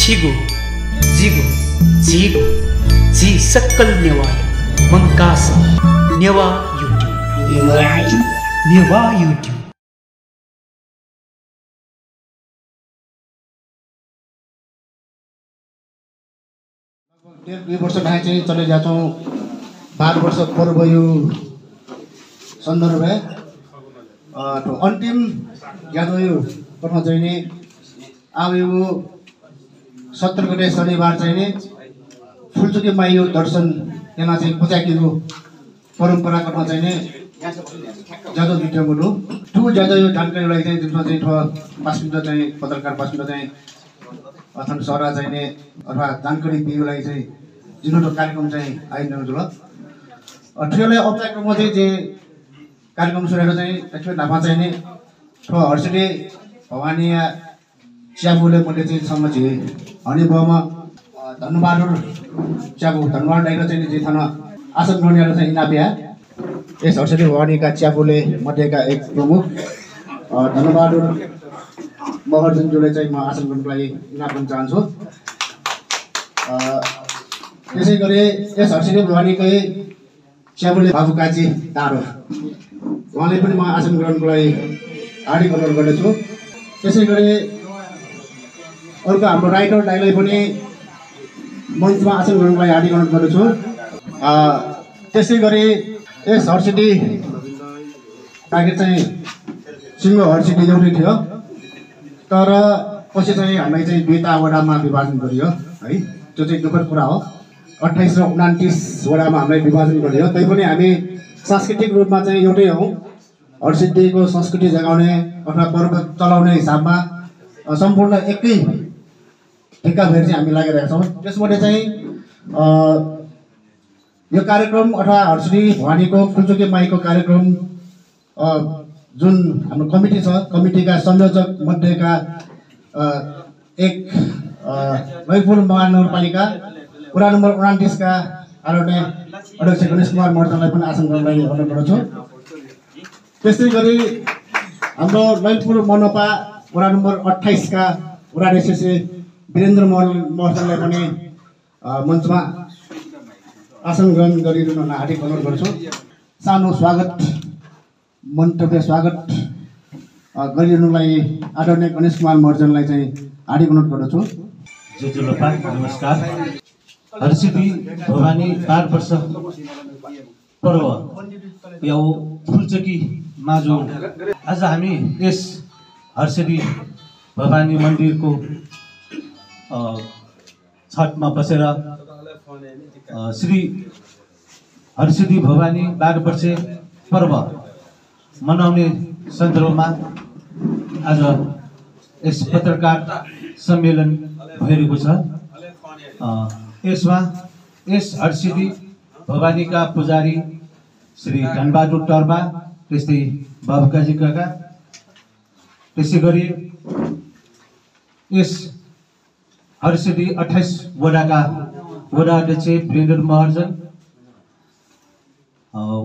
छिगो जिगो झिगो झी सक्कल नेवा मंकास नेवा यूट्यूब डेढ़ 2 वर्ष भाइ चाहिँ चले जाछौँ 12 वर्ष पूर्व यो सन्दर्भ अन्तिम याद यो पठाउन चाहिने अब यो 17 गते शनिबार चाहिँ फुलचोकी माइयो दर्शन यहाँ चाहिँ पूजाकीको परम्परा गर्न चाहिने ज्यादा भिडियोहरू ठुलो ज्यादा यो जानकारीलाई चाहिँ त्यसमा चाहिँ 5 मिनेट चाहिँ पत्रकार 5 मिनेट चाहिँ अथवा सरा चाहिने अथवा जानकारी दिनुलाई चाहिँ जुन कार्यक्रम चाहिँ आइरहनु ल ठुलोलाई औपचारिक चाहिँ जे कार्यक्रम सुनेर चाहिँ एकचोटि नाफा चाहिने हर्षले भवानी च्याबुले मैले चाहिँ सम्म झे हनी बाउमा धन्यवाद च्याबु धन्यवाद डाइर चाहिँ जे थाना आसन गर्नेहरु चाहिँ इनापिया यस हर्षले भवानीका च्याबुले मध्येका एक प्रमुख धन्यवाद महर्जनजुले चाहिँ म आसन गर्नको लागि इनाम गर्न चाहन्छु त्यसै गरी यस हर्षले भवानीकै च्याबुले बाबुकाजी दारो उहाँले पनि म आसन ग्रहणको लागि हार्दिक अनुरोध गर्दछु त्यसै गरी अर्को हाम्रो राइटर दाइलाई पनि मञ्चमा आसन ग्रहणको लागि हार्दिक अनुरोध गर्दछु त्यसै गरी यस हर्षिदी टार्गेट चाहिँ सिङ्गो हर्षिदी एउटै थियो तर पछि चाहिँ हामीलाई चाहिँ 2 वडामा विभाजन गरियो है त्यो चाहिँ दुःखद कुरा हो 28 र 29 वडामा हामीलाई विभाजन गरियो तैपनि हामी सांस्कृतिक रूपमा चाहिँ एउटै हौँ हर्षिदीको संस्कृति जगाउने अथवा पर्व चलाउने हिसाबमा सम्पूर्ण एकै ठेक्का भएर चाहिँ हामी लागिरहेका छौँ त्यसमध्ये चाहिँ यो कार्यक्रम अथवा हर्षिदी भवानीको फुलचोकी माईको कार्यक्रम जुन हाम्रो कमिटी छ कमिटीका संयोजक मध्येका एक ललितपुर महानगरपालिका वडा नम्बर 29 का आदरणीय अध्यक्ष गणेश कुमार महर्जनलाई पनि आसन गर्न लागि अनुरोध गर्दछु त्यसै गरी हाम्रो ललितपुर मनपा वडा नम्बर 28 का वडा अध्यक्ष वीरेन्द्र महर्जनलाई पनि मञ्चमा आसन ग्रहण गरिरहन हार्दिक अनुरोध गर्छु सानो स्वागत मन्तव्य स्वागत गरिरहनुलाई आदरणीय गणेश कुमार महर्जनलाई चाहिँ हार्दिक अनुरोध गर्दछु जुजुलोपा नमस्कार हरिसिद्धि भवानी 12 वर्ष पर्व यो फुलचोकी मaju आज हामी यस हरिसिद्धि भवानी मन्दिरको छठमा बसेर श्री हरिसिद्धि भवानी 12 वर्ष पर्व मनाउने सन्दर्भमा आज यस पत्रकार सम्मेलन भइरहेको छ यसमा यस हरिसिद्धि भवानीका पुजारी श्री धनबहादुर टर्बा त्यस्तै बाबुकाजी काका त्यसै गरी यस हरिसिद्धि 28 वडाका वडा अध्यक्ष वीरेन्द्र महर्जन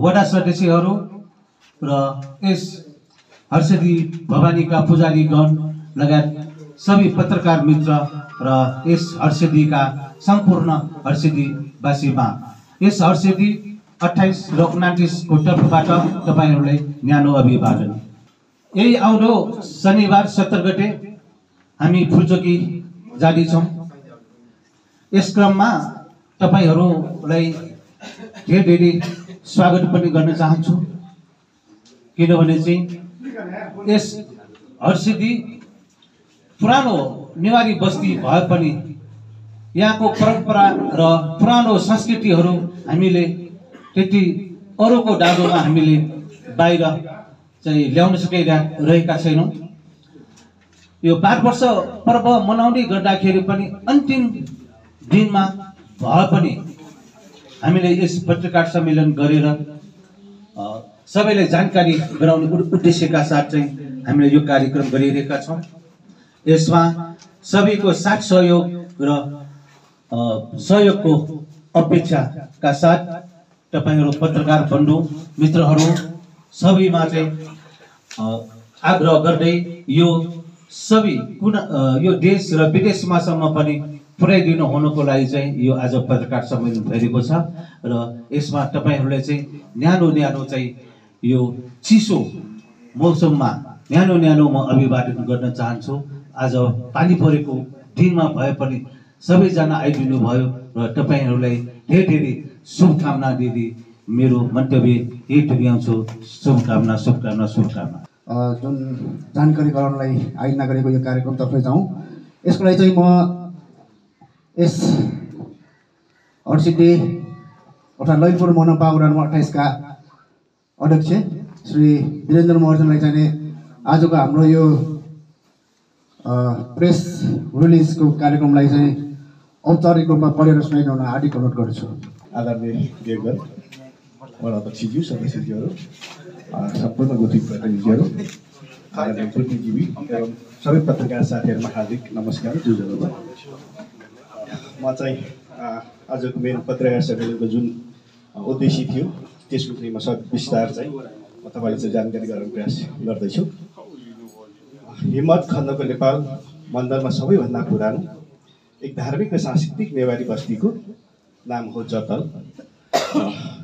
वडा सदस्यहरू र यस हरिसिद्धि भवानीका पुजारीगण लगायत सबै पत्रकार मित्र र यस हरिसिद्धिका सम्पूर्ण हरिसिद्धिवासीमा यस हरिसिद्धि 28 र 29 को तर्फबाट तपाईहरुलाई न्यानो अभिवादन। यही आउँदो शनिबार 17 गते हामी फुलचोकी जाँदैछौँ। यस क्रममा तपाईहरुलाई धेरै स्वागत पनि गर्न चाहन्छु किनभने चाहिँ यस हरिसिद्धि पुरानो नेवारी बस्ती भए पनि यहाँको परम्परा र पुरानो संस्कृतिहरू हामीले त्यति अरूको डागोमा हामीले बाहिर चाहिँ ल्याउन सकिरहेका छैनौँ। यो 12 वर्ष पर्व मनाउँदै गर्दाखेरि पनि अन्तिम दिनमा भए पनि हामीले यस पत्रकार सम्मेलन गरेर सबैलाई जानकारी गराउने उद्देश्यका साथ चाहिँ हामीले यो कार्यक्रम गरिरहेका छौँ। यसमा सबैको साथ सहयोग र सहयोगको अपेक्षाका साथ तपाईहरु पत्रकार बन्धु मित्रहरू सबैमा चाहिँ आग्रह गर्दै यो सबै कुन यो देश र विदेशमा सम्म पनि पुर्याइदिनु हुनको लागि चाहिँ यो आज पत्रकार सम्मेलन भइरहेको छ र यसमा तपाईहरुले चाहिँ न्यानो न्यानो चाहिँ यो चिसो मौसममा न्यानो न्यानो म अभिवादन गर्न चाहन्छु। आज पानी परेको दिनमा भए पनि सबैजना आइदिनु भयो र तपाईहरुलाई धेरै धेरै शुभकामना दिदी मेरो मन्तव्य यही टुङ्ग्याउँछु। शुभकामना शुभकामना शुभकामना। जुन जानकारी गराउनलाई आयोजना गरेको यो कार्यक्रमतर्फ जाउँ। यसको लागि चाहिँ म यस हरसिद्धि अर्थात् ललितपुर मनपा वडा नम्बर 28 का अध्यक्ष श्री वीरेन्द्र महर्जनलाई चाहिँ आजको हाम्रो यो प्रेस रिलिजको कार्यक्रमलाई चाहिँ औपचारिक रूपमा पढेर सुनाइदिन हार्दिक अनुरोध गर्छु। आदरणीय देवगण वडा अध्यक्षज्यू सदस्यज्यूहरू सम्पूर्ण गोष्ठी प्रतिनिधिहरू आदरणीय बुद्धिजीवी एवं सबै पत्रकार साथीहरूमा हार्दिक नमस्कार जुझुरमा। म चाहिँ आजको मेरो पत्रकार सम्मेलनको जुन उद्देश्य थियो त्यसको चाहिँ म विस्तार चाहिँ म तपाईँलाई चाहिँ जानकारी गराउने प्रयास गर्दैछु। हिम्मत खण्डको नेपाल मण्डलमा सबैभन्दा पुरानो एक धार्मिक र सांस्कृतिक नेवारी बस्तीको नाम हो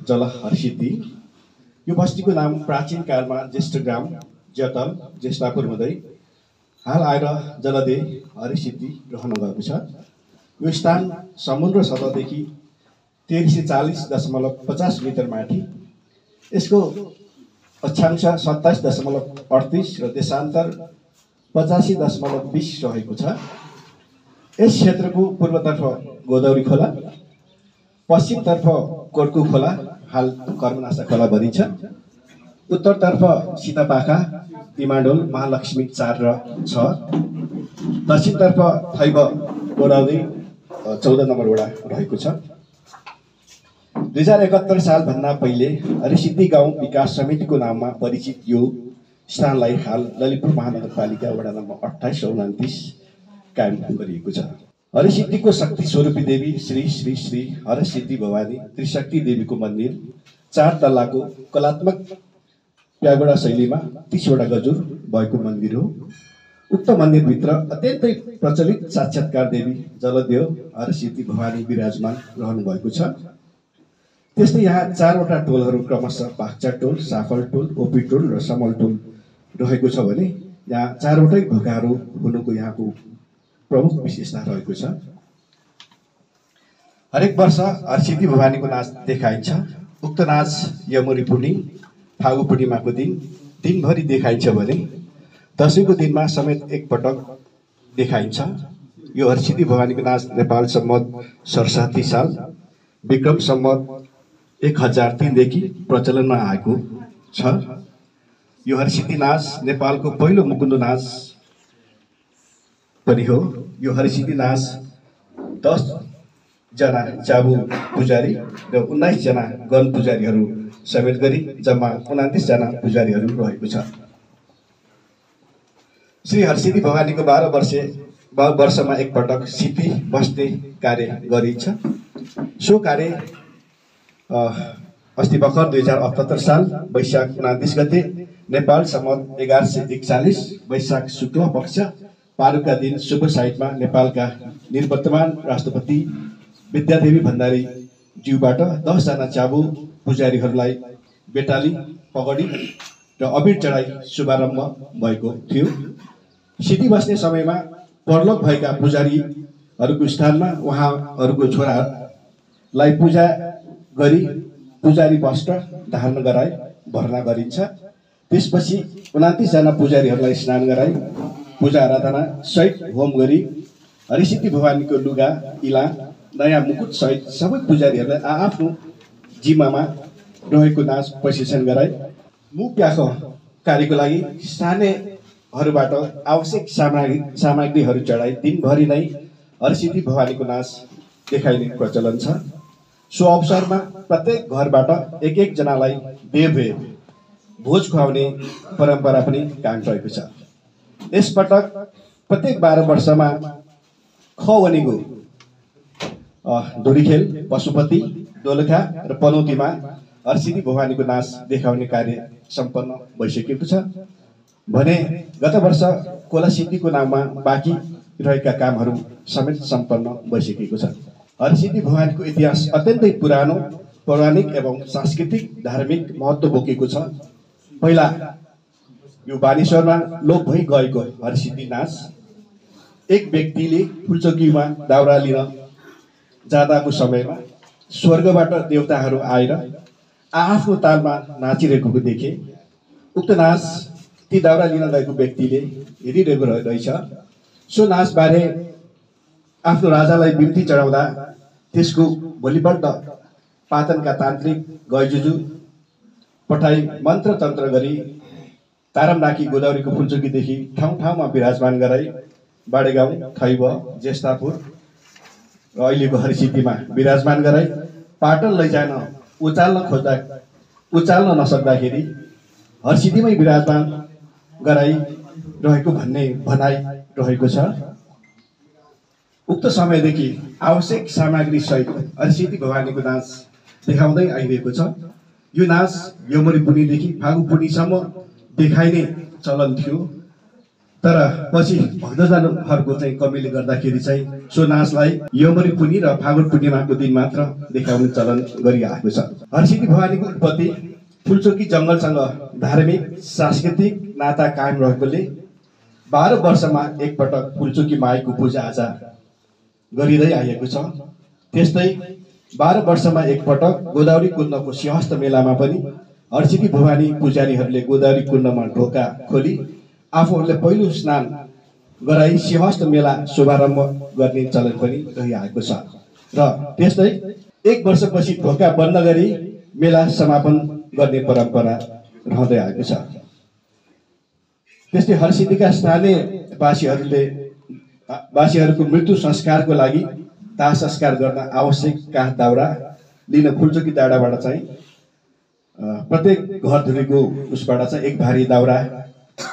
जला हरसिद्धि। यो बस्तीको नाम प्राचीन कालमा ज्येष्ठ ग्राम जतल ज्येष्ठापुर हुँदै हाल आएर जलदे हरिसिद्धि रहन गएको छ। यो स्थान समुद्र सतहदेखि 1340.50 मिटर माथि, यसको अक्षांश 27.38 र देशान्तर 85.20 रहेको छ। यस क्षेत्रको पूर्वतर्फ गोदावरी खोला, पश्चिमतर्फ कोटको खोला हाल कर्मनाशा खोला भनिन्छ, उत्तरतर्फ सीतापाखा तिमाडोल महालक्ष्मी 4 र 6, दक्षिणतर्फ थैब गोदावरी 14 नम्बर वडा रहेको छ। 2071 सालभन्दा पहिले हरिसिद्धि गाउँ विकास समितिको नाममा परिचित यो स्थानलाई हाल ललितपुर महानगरपालिका वडा नम्बर 28 र 29 कायम गरिएको छ। हरिसिद्धिको शक्ति स्वरूपी देवी श्री श्री श्री हरसिद्धि भवानी त्रिशक्ति देवीको मन्दिर 4 तल्लाको कलात्मक प्यागोडा शैलीमा 30 वटा गजुर भएको मन्दिर हो। उक्त मन्दिरभित्र अत्यन्तै प्रचलित साक्षात्कार देवी जलदेव हरसिद्धि भवानी विराजमान रहनु भएको छ। त्यस्तै यहाँ 4 वटा टोलहरू क्रमशः बाक्चा टोल, साफल टोल, ओपी टोल र समल टोल रहेको छ भने यहाँ 4 वटै ढोकाहरू हुनुको यहाँको प्रमुख विशेषता रहेको छ। हरेक वर्ष हरसिद्धि भवानीको नाच देखाइन्छ। उक्त नाच यमुनी पूर्णिम फागु पूर्णिमाको दिन दिनभरि देखाइन्छ भने दशैँको दिनमा समेत एकपटक देखाइन्छ। यो हरसिद्धि भवानीको नाच नेपाल सम्मत 67 साल विक्रम सम्मत 1003 देखि प्रचलनमा आएको छ। यो हरसिद्धि नाच नेपालको पहिलो मुकुन्द नाच पनि हो। यो हरसिद्धि नाच 10 जना चाबु पुजारी र 19 जना गण पुजारीहरू समेत गरी जम्मा 29 जना पुजारीहरू रहेको छ। श्री हरसिद्धि भवानीको 12 वर्षमा एकपटक सिद्धि बस्ने कार्य गरिन्छ। सो कार्य अस्ति भर्खर 2078 साल वैशाख 29 गते नेपाल सम्मत 1141 वैशाख शुक्ल पक्ष पारुका दिन शुभ साइटमा नेपालका निवर्तमान राष्ट्रपति विद्यादेवी भण्डारी ज्यूबाट 10 जना चाबु पुजारीहरूलाई बेटाली पगडी र अबिर चढाई शुभारम्भ भएको थियो। सिद्धि बस्ने समयमा परलोक भएका पुजारीहरूको स्थानमा उहाँहरूको छोरालाई पूजा गरी पुजारी वस्त्र धारण गराई भर्ना गरिन्छ। त्यसपछि 29 जना पुजारीहरूलाई स्नान गराई पूजा आराधना सहित होम गरी हरिसिद्धि भवानीको लुगा इला नयाँ मुकुट सहित सबै पुजारीहरूलाई आफ्नो जिम्मामा रहेको नाच प्रशिक्षण गराई मुख्य कार्यको लागि स्थानीयहरूबाट आवश्यक सामग्रीहरू चढाई दिनभरि नै हरसिद्धि भवानीको नाच देखाइने प्रचलन छ। सो अवसरमा प्रत्येक घरबाट एक जनालाई देवे भोज खुवाउने परम्परा पनि कायम रहेको छ। यसपटक प्रत्येक 12 वर्षमा खवनीको डोरीखेल, पशुपति, दोलखा र पनौतीमा हरसिद्धि भवानीको नाच देखाउने कार्य सम्पन्न भइसकेको छ भने गत वर्ष कोलासिद्धिको नाममा बाँकी रहेका कामहरू समेत सम्पन्न भइसकेको छ। हरिसिद्धि भवानीको इतिहास अत्यन्तै पुरानो, पौराणिक एवं सांस्कृतिक धार्मिक महत्त्व बोकेको छ। पहिला यो बानेश्वरमा लोप भइ गएको हरिसिद्धि नाच एक व्यक्तिले फुलचोकीमा दाउरा लिन जाँदाको समयमा स्वर्गबाट देवताहरू आएर आफ्नो तालमा नाचिरहेको देखे। उक्त नाच ती दाउरा लिन गएको व्यक्तिले हेरिरहेको रहेछ। सो नाचबारे आफ्नो राजालाई बिन्ती चढाउँदा त्यसको भोलिपल्ट पाटनका तान्त्रिक गैजुजु पठाई मन्त्र तन्त्र गरी तारमनाकी गोदावरीको फुलचोकीदेखि ठाउँ ठाउँमा विराजमान गराई बाडेगाउँ, थैब, ज्येष्ठापुर र अहिलेको हरिसिद्धिमा विराजमान गराई पाटन लैजान उचाल्न नसक्दाखेरि हरिसिद्धिमै विराजमान गराई रहेको भन्ने भनाइ रहेको छ। उक्त समयदेखि आवश्यक सामग्री सहित हरिसिद्धि भवानीको नाच देखाउँदै आइरहेको छ। यो नाच यमरी पुनीदेखि फागु पुनीसम्म देखाइने चलन थियो, तर पछि भक्तजनहरूको चाहिँ कमीले गर्दाखेरि चाहिँ सो नाचलाई यमरी पुनी र फागुन पूर्णिमाको दिन मात्र देखाउने चलन गरिआएको छ। हरिसिद्धि भवानीको उत्पत्ति फुलचोकी जङ्गलसँग धार्मिक सांस्कृतिक नाता कायम रहेकोले 12 वर्षमा एकपटक फुलचोकी माईको पूजाआजा गरिँदै आएको छ। त्यस्तै 12 वर्षमा एकपटक गोदावरी कुण्डको सिंहस्थ मेलामा पनि हरिसिद्धि भवानी पुजारीहरूले गोदावरी कुण्डमा ढोका खोली आफूहरूले पहिलो स्नान गराई सिंहस्थ मेला शुभारम्भ गर्ने चलन पनि रहिआएको छ। र त्यस्तै 1 वर्षपछि ढोका बन्द गरी मेला समापन गर्ने परम्परा रहँदै आएको छ। त्यस्तै हरिसिद्धिका स्थानीय वासीहरूको मृत्यु संस्कारको लागि दाह संस्कार गर्न आवश्यक काठ दाउरा लिन फुलचोकी डाँडाबाट चाहिँ प्रत्येक घर धुरीको उसबाट चाहिँ एक भारी दाउरा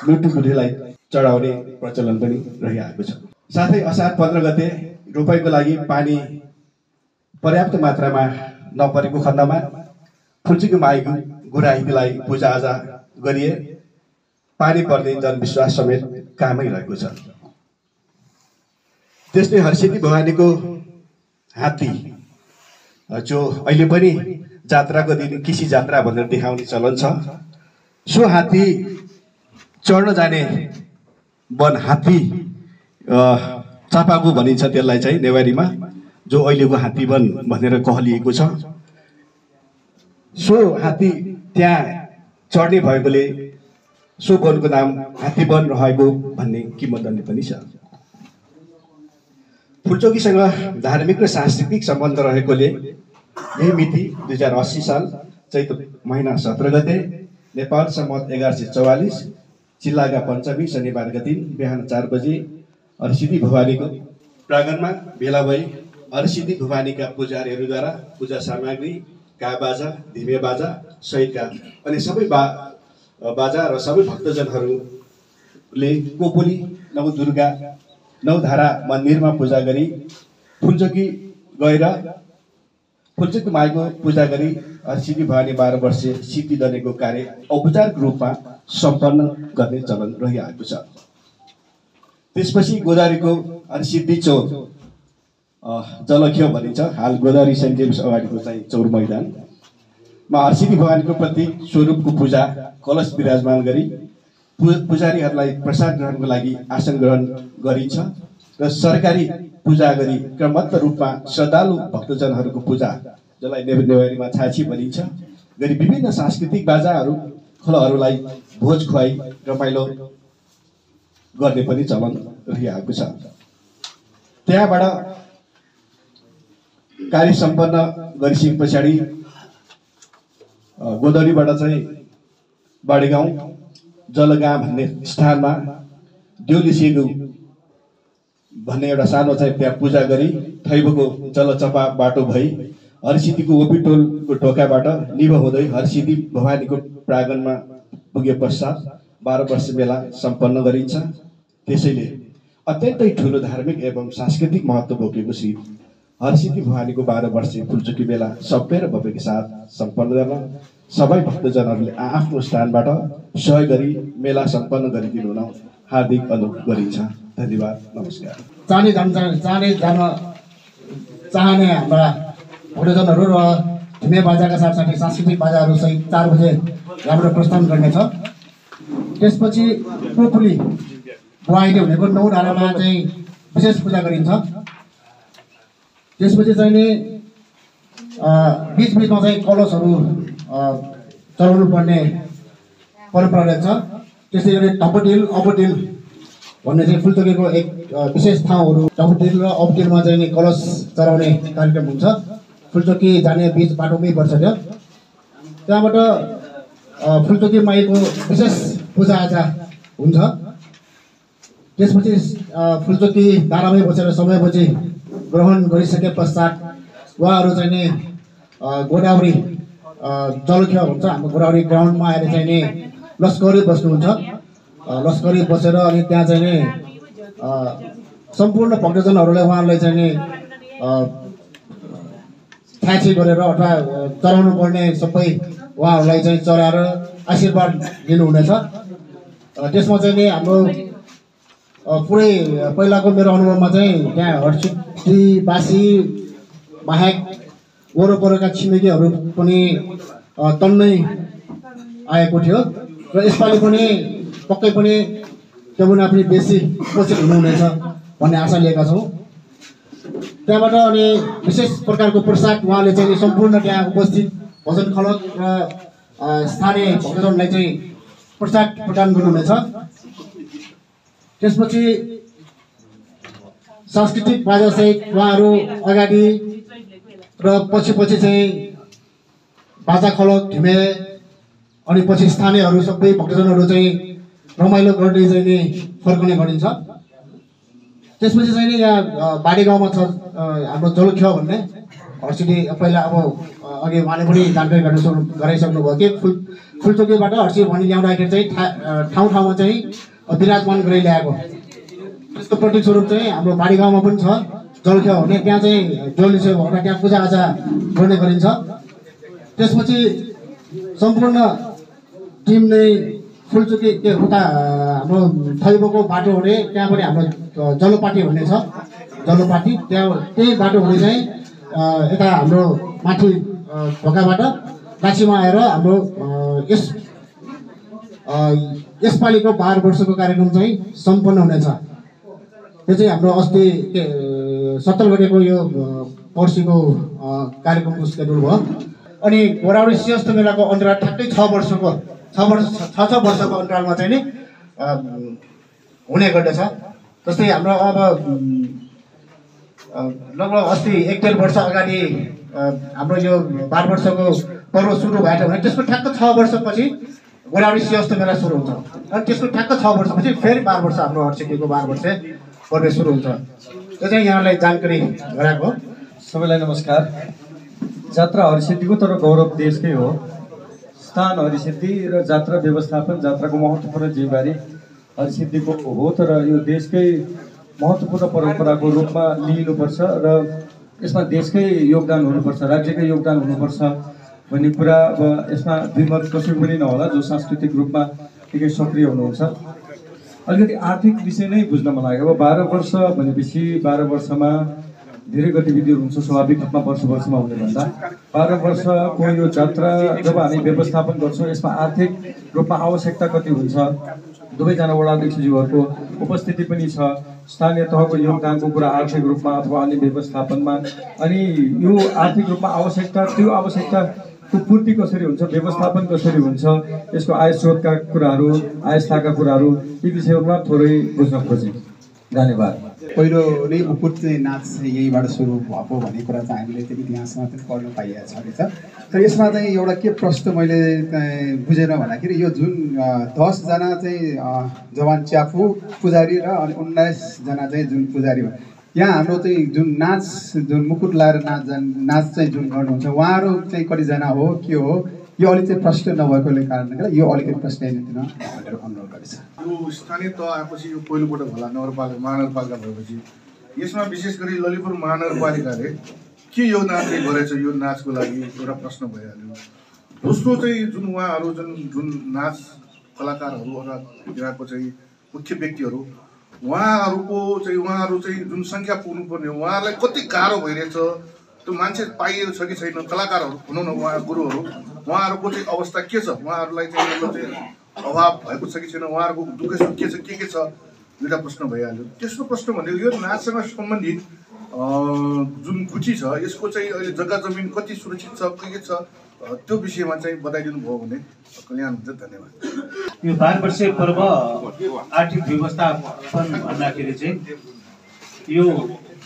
मृत्यु बुढीलाई चढाउने प्रचलन पनि रहिआएको छ। साथै असार 15 गते रोपाइँको लागि पानी पर्याप्त मात्रामा नपरेको खण्डमा फुलचोकी माईको गुराइतीलाई पूजाआजा गरिए पानी पर्ने जनविश्वास समेत कामै रहेको छ। त्यस्तै हरिसिद्धि भवानीको हात्ती जो अहिले पनि जात्राको दिन किसी जात्रा भनेर देखाउने चलन छ। सो हात्ती चढ्न जाने वन हात्ती चापागु भनिन्छ त्यसलाई चाहिँ नेवारीमा, जो अहिलेको हात्ती वन भनेर कहलिएको छ। सो हात्ती त्यहाँ चढ्ने भएकोले सो वनको नाम हात्ती वन रहेको भन्ने किंवदन्ती पनि छ। फुलचोकीसँग धार्मिक र सांस्कृतिक सम्बन्ध रहेकोले यही मिति 2080 साल चैत महिना 17 गते नेपाल सम्मत 1144 जिल्लाका पञ्चमी शनिबारका दिन बिहान 4 बजे हरिसिद्धि भवानीको प्राङ्गणमा भेला भई हरिसिद्धि भवानीका पुजारीहरूद्वारा पूजा सामग्री, बाजा, धिमे बाजा सहितका अनि सबै बाजा र सबै भक्तजनहरूले कोपोली नवदुर्गा नौधारा मन्दिरमा पूजा गरी फुलचोकी गएर फुलचोकी माईको पूजा गरी हरिसिद्धि भवानी 12 वर्षीय सिद्धि दनेको कार्य औपचारिक रूपमा सम्पन्न गर्ने चलन रहिआएको छ। त्यसपछि गोदावरीको हरिसिद्धि चौर जलख्यो भनिन्छ, हाल गोदावरी सेन्ट जेम्स अगाडिको चाहिँ चौर मैदानमा हरिसिद्धि भवानीको प्रतीक स्वरूपको पूजा कलश विराजमान गरी पुजारीहरूलाई प्रसाद ग्रहणको लागि आसन ग्रहण गरिन्छ र सरकारी पूजा गरी क्रमबद्ध रूपमा श्रद्धालु भक्तजनहरूको पूजा, जसलाई नेवारीमा छाछी भनिन्छ, गरी विभिन्न सांस्कृतिक बाजाहरू खलहरूलाई भोज खुवाई रमाइलो गर्ने पनि चलन रहिआएको छ। त्यहाँबाट कार्य सम्पन्न गरिसके पछाडि गोदावरीबाट चाहिँ बाडेगाउँ जलगाँ भन्ने स्थानमा देउलिसेगु भन्ने एउटा सानो चाहिँ त्यहाँ पूजा गरी थैबको जलचपा बाटो भई हरिसिद्धिको ओपिटोलको ढोकाबाट निभ हुँदै हरिसिद्धि भवानीको प्राङ्गणमा पुगे पश्चात 12 वर्ष मेला सम्पन्न गरिन्छ। त्यसैले अत्यन्तै ठुलो धार्मिक एवं सांस्कृतिक महत्त्व बोकेको श्री हरिसिद्धि भवानीको 12 वर्षीय फुलचोकी मेला सभ्य र भव्यका साथ सम्पन्न गर्न सबै भक्तजनहरूले आफ्नो स्थानबाट सहयोग गरी मेला सम्पन्न गरिदिनु हुन हार्दिक अनुरोध गरिन्छ। धन्यवाद, नमस्कार। चाँडै जान चाहने हाम्रा भक्तजनहरू र ढिमे बाजाका साथसाथै सांस्कृतिक बाजाहरू सहित 4 बजे यहाँबाट प्रस्थान गर्नेछ। त्यसपछि पोखुली बुवाइले हुनेको 9 डाँडामा चाहिँ विशेष पूजा गरिन्छ। त्यसपछि चाहिँ नि बिचबिचमा चाहिँ कलशहरू चढाउनु पर्ने परम्परा रहेछ। त्यसै गरी टपटिल अबटिल भन्ने चाहिँ फुलचोकीको एक विशेष ठाउँहरू टपटिल र अबटिलमा चाहिँ नि कलश चढाउने कार्यक्रम हुन्छ। फुलचोकी जाने बिच बाटोमै पर्छ त्यो। त्यहाँबाट फुलचोकी माईको विशेष पूजाआजा हुन्छ। त्यसपछि फुलचोकी डाँडामै बसेर समयपछि ग्रहण गरिसके पश्चात उहाँहरू चाहिँ नि गोदावरी जलख्या हुन्छ हाम्रो गोदावरी ग्राउन्डमा आएर चाहिँ नि लस्करी बस्नुहुन्छ। लस्करी बसेर अनि त्यहाँ चाहिँ नि सम्पूर्ण भक्तजनहरूलाई उहाँहरूलाई चाहिँ नि छ्याछी गरेर अथवा चढाउनु पर्ने सबै उहाँहरूलाई चाहिँ चढाएर आशीर्वाद दिनुहुनेछ। त्यसमा चाहिँ नि हाम्रो पुरै पहिलाको मेरो अनुभवमा चाहिँ त्यहाँ हरसिद्धि बासी बाहेक वरपरका छिमेकीहरू पनि तन्नै आएको थियो र यसपालि पनि पक्कै पनि त्योभन्दा पनि बेसी उपस्थित हुनुहुनेछ भन्ने आशा लिएका छौँ। त्यहाँबाट अनि विशेष प्रकारको प्रसाद उहाँले चाहिँ सम्पूर्ण त्यहाँ उपस्थित भजन खलक र स्थानीय भक्तजनलाई चाहिँ प्रसाद प्रदान गर्नुहुनेछ। त्यसपछि सांस्कृतिक बाजासहित उहाँहरू अगाडि र पछि चाहिँ बाजा खलक ढिमे अनि पछि स्थानीयहरू सबै भक्तजनहरू चाहिँ रमाइलो गर्ने चाहिँ नि फर्कने गरिन्छ। त्यसपछि चाहिँ नि यहाँ बाडी गाउँमा छ हाम्रो जलख्या भन्ने हर्सिद्धि पहिला अब अघि उहाँले पनि जानकारी गराइसक्नु भयो कि फुलचोकीबाट हर्सिद्धि भनी ल्याउँदाखेरि चाहिँ ठाउँमा चाहिँ विराजमान गरी ल्याएको त्यसको प्रतीक स्वरूप चाहिँ हाम्रो बाडी गाउँमा पनि छ जलख्या भन्ने। त्यहाँ चाहिँ जलिसो भनेर त्यहाँ पूजाआजा गर्ने गरिन्छ। त्यसपछि सम्पूर्ण टिम नै फुलचोकी उता हाम्रो थैबोको बाटो हुने त्यहाँ पनि हाम्रो जलोपाटी भन्ने छ जलोपाटी त्यहाँ त्यही बाटो हुने चाहिँ यता हाम्रो माथि ढोकाबाट काशीमा आएर हाम्रो यसपालिको 12 वर्षको कार्यक्रम चाहिँ सम्पन्न हुनेछ। त्यो चाहिँ हाम्रो अस्ति 17 गतेको यो पर्सिको कार्यक्रमको सेड्युल भयो। अनि गोदावरी सिंहस्थ मेलाको अन्तराल ठ्याक्कै 6 वर्षको अन्तरालमा चाहिँ नि हुने गर्दछ। जस्तै हाम्रो अब लगभग अस्ति 1-1.5 वर्ष अगाडि हाम्रो यो 12 वर्षको पर्व सुरु भएको थियो भने त्यसको ठ्याक्क 6 वर्षपछि गोदावरी सिंहस्थ मेला सुरु हुन्छ। अनि त्यसको ठ्याक्क 6 वर्षपछि फेरि 12 वर्ष हाम्रो हर्सिद्धीको 12 वर्ष पर्व सुरु हुन्छ। त्यो चाहिँ यहाँलाई जानकारी गराएको। सबैलाई नमस्कार। जात्रा हरिसिद्धिको तर गौरव देशकै हो। स्थान हरिसिद्धि र जात्रा व्यवस्थापन जात्राको महत्त्वपूर्ण जिम्मेवारी हरिसिद्धिको हो, तर यो देशकै महत्त्वपूर्ण परम्पराको रूपमा लिइनुपर्छ र यसमा देशकै योगदान हुनुपर्छ, राज्यकै योगदान हुनुपर्छ भन्ने कुरा अब यसमा द्विमत कसैको पनि नहोला जो सांस्कृतिक रूपमा निकै सक्रिय हुनुहुन्छ। अलिकति आर्थिक विषय नै बुझ्न मन लाग्यो। अब 12 वर्ष भनेपछि 12 वर्षमा धेरै गतिविधिहरू हुन्छ स्वाभाविक रूपमा वर्षमा हुने भन्दा 12 वर्षको यो जात्रा जब हामी व्यवस्थापन गर्छौँ यसमा आर्थिक रूपमा आवश्यकता कति हुन्छ, दुवैजना वडाध्यक्षज्यूहरूको उपस्थिति पनि छ, स्थानीय तहको योगदानको कुरा आर्थिक रूपमा अथवा अन्य व्यवस्थापनमा, अनि यो आर्थिक रूपमा आवश्यकता त्यो आवश्यकताको पूर्ति कसरी हुन्छ, व्यवस्थापन कसरी हुन्छ, यसको आय स्रोतका कुराहरू, आयस्थाका कुराहरू, यी विषयहरूमा थोरै बुझ्न खोजेँ। धन्यवाद। पहिलो नै मुकुट चाहिँ नाच यहीँबाट सुरु भएको भन्ने कुरा चाहिँ हामीले त्यो इतिहासमा पनि पढ्न पाइएको छ रहेछ। तर यसमा चाहिँ एउटा के प्रश्न मैले बुझेन भन्दाखेरि यो जुन 10 जना चाहिँ जवान च्याफु पुजारी र अनि 19 जना चाहिँ जुन पुजारी हो, यहाँ हाम्रो चाहिँ जुन नाच जुन मुकुट लाएर नाच चाहिँ जुन गर्नुहुन्छ उहाँहरू चाहिँ कतिजना हो के हो, यो अलिक चाहिँ प्रश्न नभएकोले कारणले यो अलिकति प्रश्न दिन भनेर अनुरोध गरेछ। यो स्थानीय तह आएपछि यो पहिलोपल्ट होला नगरपालिका महानगरपालिका भएपछि यसमा विशेष गरी ललितपुर महानगरपालिकाले के योगदान चाहिँ गरेछ यो नाचको लागि एउटा प्रश्न भइहाल्यो। दोस्रो चाहिँ जुन उहाँहरू जुन नाच कलाकारहरू अथवा यहाँको चाहिँ मुख्य व्यक्तिहरू उहाँहरू चाहिँ जुन सङ्ख्या पुग्नुपर्ने हो उहाँहरूलाई कति गाह्रो भइरहेछ त्यो मान्छे पाइएको छ कि छैन कलाकारहरू भनौँ न उहाँ गुरुहरू उहाँहरूको चाहिँ अवस्था के छ उहाँहरूलाई चाहिँ अभाव भएको छ कि छैन उहाँहरूको दुःख सुख के छ दुईवटा प्रश्न भइहाल्यो। तेस्रो प्रश्न भनेको यो नाचसँग सम्बन्धित जुन गुठी छ यसको चाहिँ अहिले जग्गा जमिन कति सुरक्षित छ के छ त्यो विषयमा चाहिँ बताइदिनु भयो भने कल्याण हुन्छ। धन्यवाद। यो 12 वर्षीय पर्व आर्थिक व्यवस्थापन भन्दाखेरि चाहिँ यो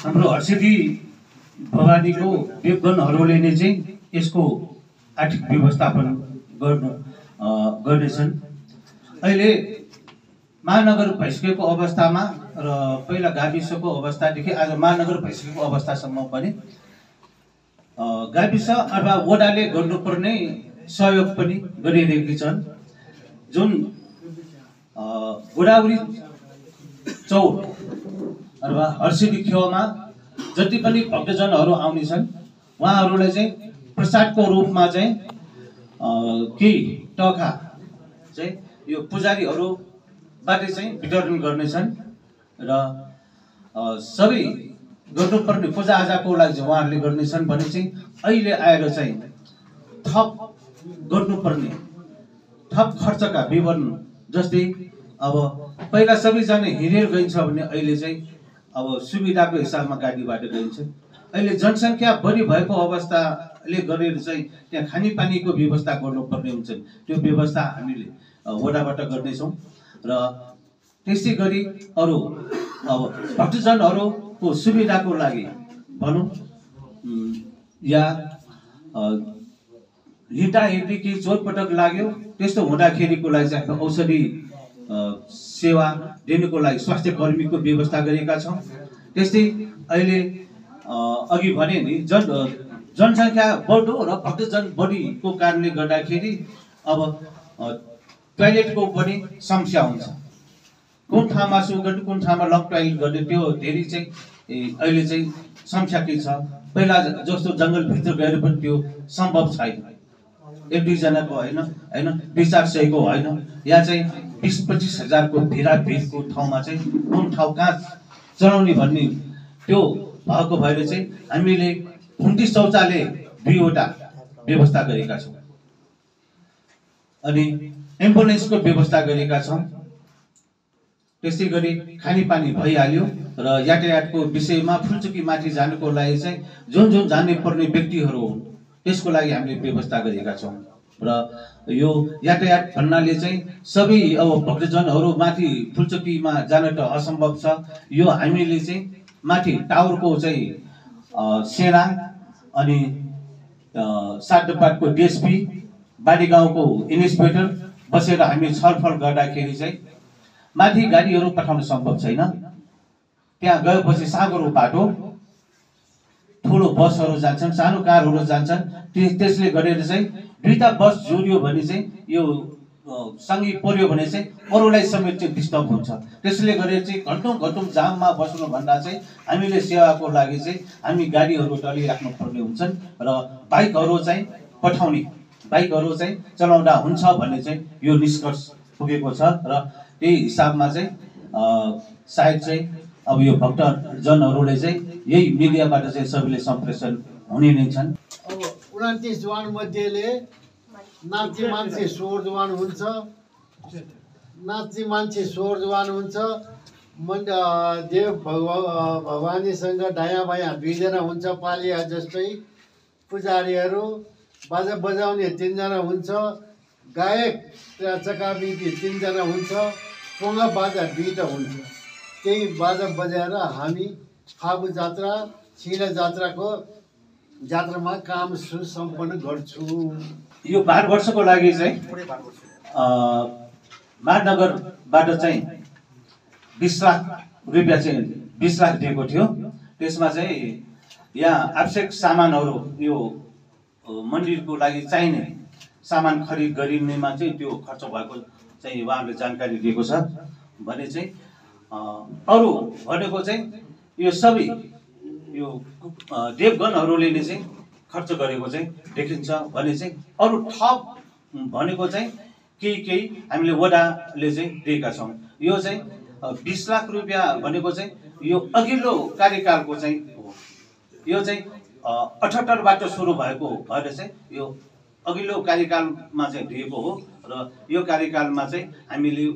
हाम्रो हर्सिद्धि भवानीको देवगणहरूले नै चाहिँ यसको आर्थिक व्यवस्थापन गर्नेछन्। अहिले महानगर भइसकेको अवस्थामा र पहिला गाविसको अवस्थादेखि आज महानगर भइसकेको अवस्थासम्म पनि गाविस अथवा वडाले गर्नुपर्ने सहयोग पनि गरिरहेकी छन्। जुन गोदावरी चौर अथवा हर्सिद्धि खेवामा जति पनि भक्तजनहरू आउने छन् उहाँहरूलाई चाहिँ प्रसादको रूपमा चाहिँ केही टका चाहिँ यो पुजारीहरूबाट चाहिँ वितरण गर्नेछन् र सबै गर्नुपर्ने पूजाआजाको लागि चाहिँ उहाँहरूले गर्नेछन् भने चाहिँ अहिले आएर चाहिँ थप गर्नुपर्ने थप खर्चका विवरण जस्तै अब पहिला सबैजना हिँडेर गइन्छ भने अहिले चाहिँ अब सुविधाको हिसाबमा गाडीबाट गइन्छ। अहिले जनसङ्ख्या बढी भएको अवस्थाले गरेर चाहिँ त्यहाँ खानेपानीको व्यवस्था गर्नुपर्ने हुन्छ त्यो व्यवस्था हामीले वडाबाट गर्नेछौँ र त्यसै गरी अरू अब भक्तजनहरूको सुविधाको लागि भनौँ या हिँड्दा हिँड्दै केही चोटपटक लाग्यो त्यस्तो हुँदाखेरिको लागि चाहिँ हामी औषधि सेवा दिनुको लागि स्वास्थ्य कर्मीको व्यवस्था गरेका छौँ। त्यस्तै अहिले अघि भने नि जनसङ्ख्या बढ्दो र भक्तजन बढीको कारणले गर्दाखेरि अब टोयलेटको पनि समस्या हुन्छ। कुन ठाउँमा सो गर्ने कुन ठाउँमा लङ टोयलेट गर्ने त्यो धेरै चाहिँ अहिले चाहिँ समस्या के छ। पहिला जस्तो जङ्गलभित्र गएर पनि त्यो सम्भव छैन। 1-2 जनाको होइन 2-4 सयको होइन यहाँ चाहिँ 20-25 हजारको भिडको ठाउँमा चाहिँ कुन ठाउँ कहाँ चलाउने भन्ने त्यो भएको भएर चाहिँ हामीले 29 शौचालय 2वटा व्यवस्था गरेका छौँ अनि एम्बुलेन्सको व्यवस्था गरेका छौँ। त्यसै गरी खानेपानी भइहाल्यो र यातायातको विषयमा फुलचुकी माथि जानुको लागि चाहिँ जुन जाने पर्ने व्यक्तिहरू हुन् त्यसको लागि हामीले व्यवस्था गरेका छौँ र यो यातायात भन्नाले चाहिँ सबै अब भक्तजनहरू माथि फुलचुकीमा जान त असम्भव छ। यो हामीले चाहिँ माथि टावरको चाहिँ सेना अनि सातपाटको डिएसपी बाडी गाउँको इन्सपेक्टर बसेर हामी छलफल गर्दाखेरि चाहिँ माथि गाडीहरू पठाउन सम्भव छैन। त्यहाँ गएपछि साँगुरो बाटो ठुलो बसहरू जान्छन् सानो कारहरू जान्छन् त्यसले गरेर चाहिँ 2टा बस जोडियो भने चाहिँ यो सँगै पर्यो भने चाहिँ अरूलाई समेत चाहिँ डिस्टर्ब हुन्छ। त्यसले गरेर चाहिँ घन्टौँ जाममा बस्नु भन्दा चाहिँ हामीले सेवाको लागि चाहिँ हामी गाडीहरू टलिराख्नु पर्ने हुन्छन् र बाइकहरू चाहिँ पठाउने बाइकहरू चाहिँ चलाउँदा हुन्छ भन्ने चाहिँ यो निष्कर्ष पुगेको छ र त्यही हिसाबमा चाहिँ सायद चाहिँ अब यो भक्तजनहरूले चाहिँ यही मिडियाबाट चाहिँ सबैले सम्प्रेषण हुने नै छन्। अब 29 जवान मध्येले नाच्ने मान्छे 16 जवान हुन्छ देव भवानीसँग दायाँ बायाँ 2 जना हुन्छ पालिया जस्तै पुजारीहरू बाजा बजाउने 3 जना हुन्छ गायक चकाबिदी 3 जना हुन्छ पोङ्गा बाजा 2टा हुन्छ। त्यही बाजा बजाएर हामी फागु जात्रा छिला जात्रामा काम सुसम्पन्न गर्छु। यो 12 वर्षको लागि चाहिँ महानगरबाट चाहिँ 20 लाख रुपियाँ चाहिँ 20 लाख दिएको थियो। त्यसमा चाहिँ यहाँ आवश्यक सामानहरू यो मन्दिरको लागि चाहिने सामान खरिद गरिनेमा चाहिँ त्यो खर्च भएको चाहिँ उहाँहरूले जानकारी दिएको छ भने चाहिँ अरू भनेको चाहिँ यो सबै यो देवगणहरूले नै चाहिँ खर्च गरेको चाहिँ देखिन्छ भने चाहिँ अरू थप भनेको चाहिँ केही हामीले वडाले चाहिँ दिएका छौँ। यो चाहिँ 20 लाख रुपियाँ भनेको चाहिँ यो अघिल्लो कार्यकालको चाहिँ हो। यो चाहिँ 78बाट सुरु भएको भएर चाहिँ यो अघिल्लो कार्यकालमा चाहिँ दिएको हो र यो कार्यकालमा चाहिँ हामीले